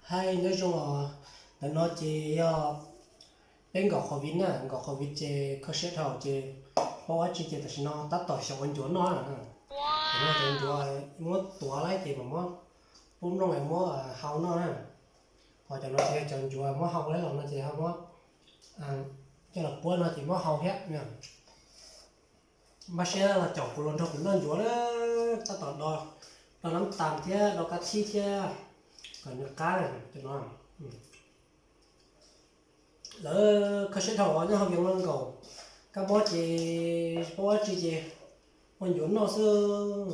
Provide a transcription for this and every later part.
Hais nyob zoo os, ntawm no ces yog peb nkaum covid na, nkaum covid ces kho siab dhau ces paub ua tsi ces tam sim no tab tom xyaum ua ncuav noj na. Tam no cov ncuav muab tuav lawm ces mam muab pub nplooj muab hau noj na. Ho cov no ces yog cov ncuav muab hau lawm los no ces ho muab coj los puab no ces muab hau thiab. Npaj siab los caum kuv los nrog kuv noj ncuav na, tab tom do, do nab tas thiab do kab thib thiab kom nws qab cov no. Lawv kho siab dhau nyob hauv Vias Los nkaum, kab mob ces paub ua tsi ces ua ncuav noj xwb.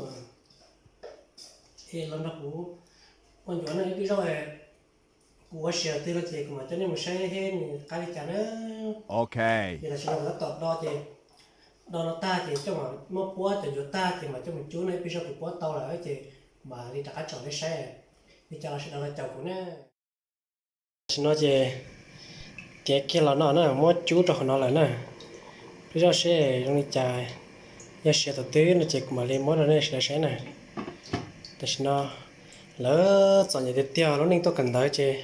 Es los nrog kuv ua ncuav noj ib pliag zog, kuv ua siav twg no ces kuv mam coj nej mus saib thiab nws qab li cas na. Ces tam sim no kuv tab tom do ces, do no tag ces coj mam muab puab cov ncuav tag ces mam coj mus cub no, ib pliag zog kuv puab tau lawm ces mam li rov qab tsom nej saib. Li cas los sawv daws los caum kuv na. Tam sim no ces tiav kiag los no na, muab cub rau qhov no lawm na. Peb zoj seb zoo li cas, yog siav thaum twg no ces kuv mam li muab rau nej sawv daws saib na. Tam sim no lawv txom nyem tiag tiag, lub neej tuaj kawm ntawv ces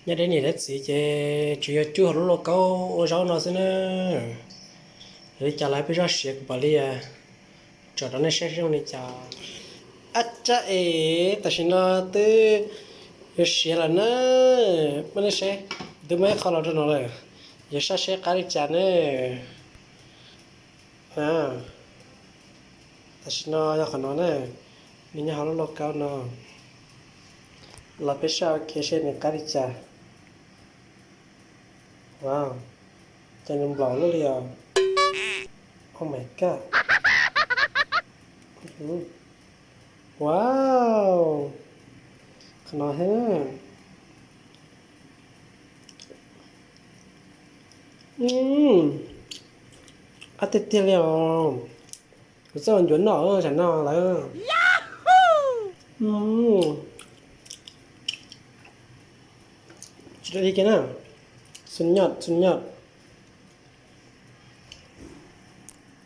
nyob deb niam deb txiv ces tsuas yog cub hauv lub lauj kaub ua zaub no xwb na. Yog li cas los peb zoj siav kuv mam li tsom rau nej saib zoo li cas. Ab tsab es, tam sim no twb yuav siav lawm na. Muab nej saib, twb muab ib qho los rau no lawm, yuav saj seb qab li cas ne. Tam sim no yog qhov no na, nws nyob hauv lub lauj kaub no, los peb saj ua ke seb nws qab li cas. Wow, cas nws nplaum luaj li os. Oh my god. Wow, qhov no thiab. Qab tiag tiag li os. Kuv txawj ua ncuav noj tam no lawm. Tsis dab li kiag na. Xu nyoj, xu nyoj.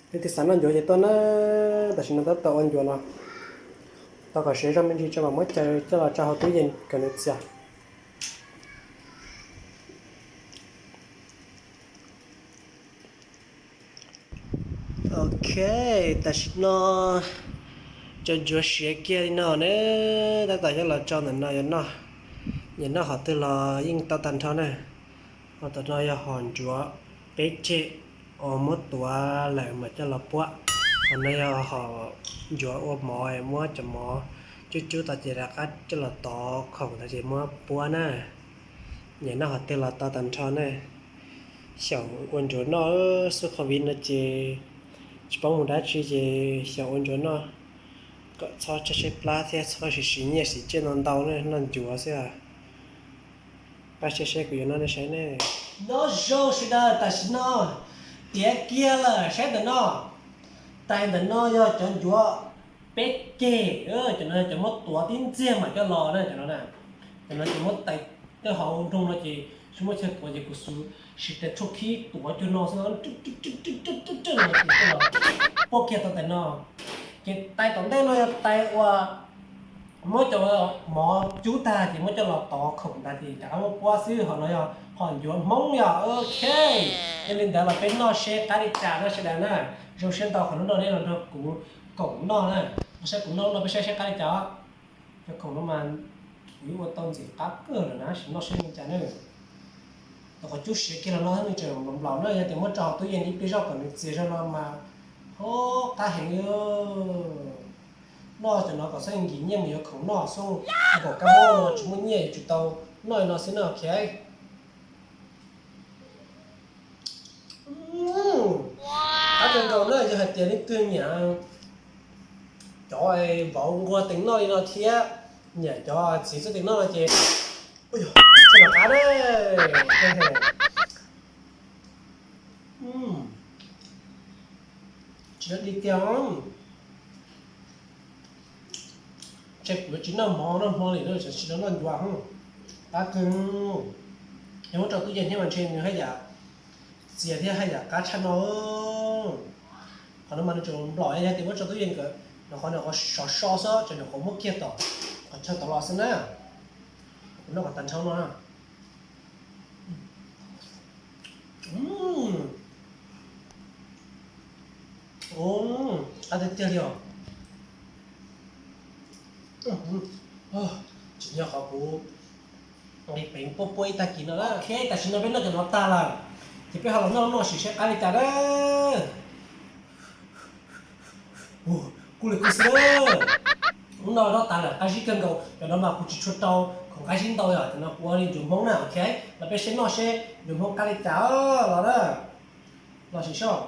Leej twg xav noj ncuav ces tuaj na. Tam sim no tab tom ua ncuav no, tau kom siav zog me ntsis tso mam muab caw coj los tso hauv tub yees kom nws txias. Ok, tam sim no cov ncuav siav kiag li no ne, tab tom coj los tso ntawm no yuav noj. Nyiam noj qhov twg los yeej tau tag nrho na. Ho tam no yog hom ncuav peb ceg uas muab tuav lawm mam coj los puab. Ho no yog hom ncuav ua mov, muab cov mov cub cub tau ces rov qab coj los tov khoom tau ces muab puab na. Nyiam noj qhov twg los tau tag nrho na. Xyaum ua ncuav noj, xub covid no ces tsis paub mus dab tsi ces xyaum ua ncuav noj kom txhob tshaib tshaib plab thiab txhob siv siv nyiaj siv tsiaj ntau ntau na, noj ncuav xwb. Pab saib seb kuv yuav noj nej saib ne. Nyob zoo sawv daws, tam sim no tiav kiag lawm, saib ntawm no. Tais ntawm no yog cov ncuav peb ceg, cov no yog cov muab tuav tib ntxiag mam coj los na, cov no na. Cov no ces muab tais, tej hauv nroog no ces tsis muaj chaw tuav ces kuv siv tais tshuaj khib tuav cuag no xwb, no ces coj los puab kiag tau tais no. Ces tais tom ntej no yog tais uas muab cov mov cub tag ces muab coj los tov khoom ntawd ces rov qab muab puab xwb, ho no yog hom ncuav Hmoob yog ok. Yog li ntawd los peb noj seb qab li cas na sawv daws na. Zoo siab ntau qhov hnub no nej los nrog kuv koom noj na. Saib kuv noj no peb saib seb qab li cas. Cov khoom no mas kuv yeej ua tau ntxim qab kawg lawm na, sim noj seb li cas na. Tau qhov cub siav kiag los no nws tseem nplaum nplaum na, yog tias muab tso hauv tub yees ib pliag zog kom nws txias zog no mas ho qab heev li. Noj cov no kom txhob nkim nyiaj mus yuav khoom noj xwb, nkaum kab mob no tsis muaj nyiaj yuav tsum tau noj li no xwb na, ok. Qab kawg nkaus na, yog hais tias leej twg nyiam cov vauv nquag teev noj li no thiab nyiam cov txiv txawj teev noj no ces txhob los qab na. Tsis dab li tiag. Ntshe kuv yuav tsis noj mov noj hmo li na, tsis tau noj ncuav. Qab kawg. Yog muab rau tub yees thiab mas ntshe nws haj yam txias thiab haj yam qab tshaj no. Qhov no mas nws tseem nplaum, yog tias muab rau tub yees nkawd, nws qhov, nws qhov sov so xwb, tseem nws qhov muab kiag tom qhov chaw tod los xwb na. Noj kom tag nrho no na. Qab tiag tiag li os. Tsis nyob qhov kuv nqis peev puab puab ib tag kis no. Ok, tam sim no peb noj cov no tag lawm, ces peb ho los noj noj sim seb qab li cas na. Kuj li kuj xwb. Ub, noj noj tas lawm qab zib kawg nkaus, cov no mas kuv tsis tshua rau khoom qab zib ntau yom, cov no kuv ua li ncuav Hmoob na. Ok, los peb seb noj seb ncuav Hmoob qab li cas los na. Los sim seb.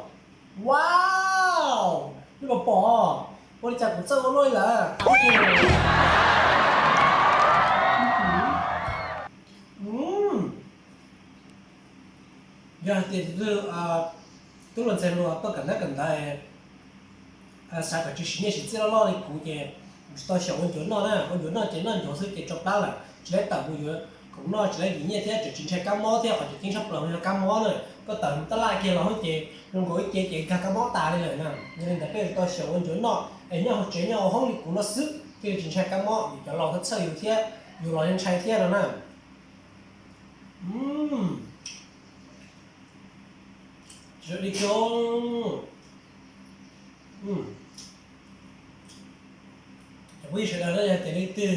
Wow, nej puas pom? Ua li cas kuv txawj ua luaj li lawm. Yog hais tias tus twg, tub hluas ntxhais hluas tuaj kawm ntaub kawm ntawv, xav kom tsis siv nyiaj siv txiaj loj loj li kuv ces tsis tau xyaum ua ncuav noj na. Ua ncuav noj ces noj ncuav xwb ces tsau plab lawm, tsis laib tawm mus yuav khoom noj, tsis laib vim nyiaj thiab tseem tsis ntshai kab mob thiab. Qhov tseem ceeb tshaj plaws yog kab mob na, koj tawm mus taj laj kiag los hauv ces zoo nkaus ib ce ces nkag kab mob tas li lawm na. Yog li ntawd peb tau xyaum ua ncuav noj es nyob hauv tsev nyob hauv hoob li kuv no xwb thiaj li tsis ntshai kab mob, vim cov laus txhawj yus thiab, yus los yeej ntshai thiab no na. Tsis li coob. Cov phooj ywg sawv daws na, yog tias leej twg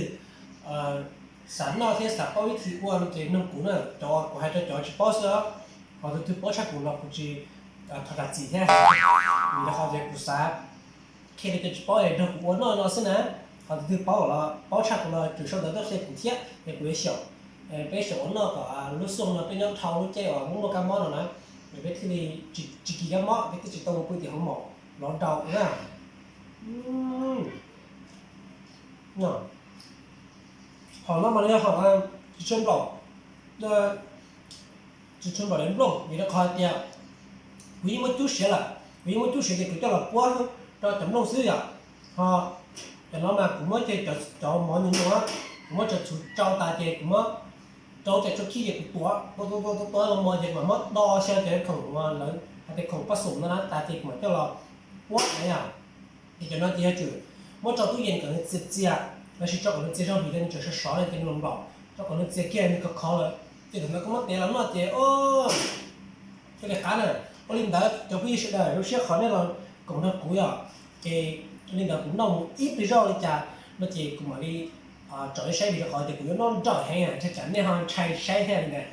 xav noj thiab xav paub ib txhij ua no ces nug kuv na, cov kuv hais rau cov tsis paub xwb os. Ho tus twg paub tshaj kuv los kuv tsis thov zam txim thiab, vim rau qhov tias kuv xav qhia rau cov tsis paub es nrog kuv ua noj no xwb na. Ho tus twg paub los paub tshaj kuv los tsuas sau ntawv tuaj qhia kuv thiab es kuv yuav xyaum. Peb xyaum ua noj kom lub xyoo no peb nyob dhau lub caij uas muaj muaj kab mob no na, es peb thiaj li tsis kis kab mob, peb thiaj tsis tau ua pw tim hoob maum lov nrau na. Hom no mas yog hom tsis tshua nplaum, tsis tshua nplaum li nplooj, vim rau qhov hais tias kuv yeej muab cub siav lawm, kuv yeej muab cub siav ces kuv coj los puab rau cov nplooj xwb yom. Ho cov no mas kuv muab cov mov nyuam nyuam, kuv muab tsuav txhuv tsau tas ces kuv muab rau cov tshuaj khib ces kuv tuav tuav tuav tuav tuav los mos ces kuv mam muab do xyaw cov khoom uas lawv hais tias khoom paj xum no na tas ces kuv mam coj los puab na yom. Ces cov no ces yuav tsum muab tso tub yees kom nws txias txias, lossis tso kom nws txias zoo vim tias nws tseem sov sov no ces nws los nplaum, tso kom nws txias kiag nws khov khov lawm ces thaum ntawd koj muab tev los noj ces thiaj li qab na. Ua li ntawd cov phooj ywg sawv daws, zoo siab qhov nej los koom nrog kuv yom. Ces li ntawd kuv noj mus ib pliag zoj li cas no ces kuv mam li tsom nej saib vim rau qhov tias kuv yuav noj nrawm heev, ntshai tsam nej ho ntshai saib thiab li ntawd.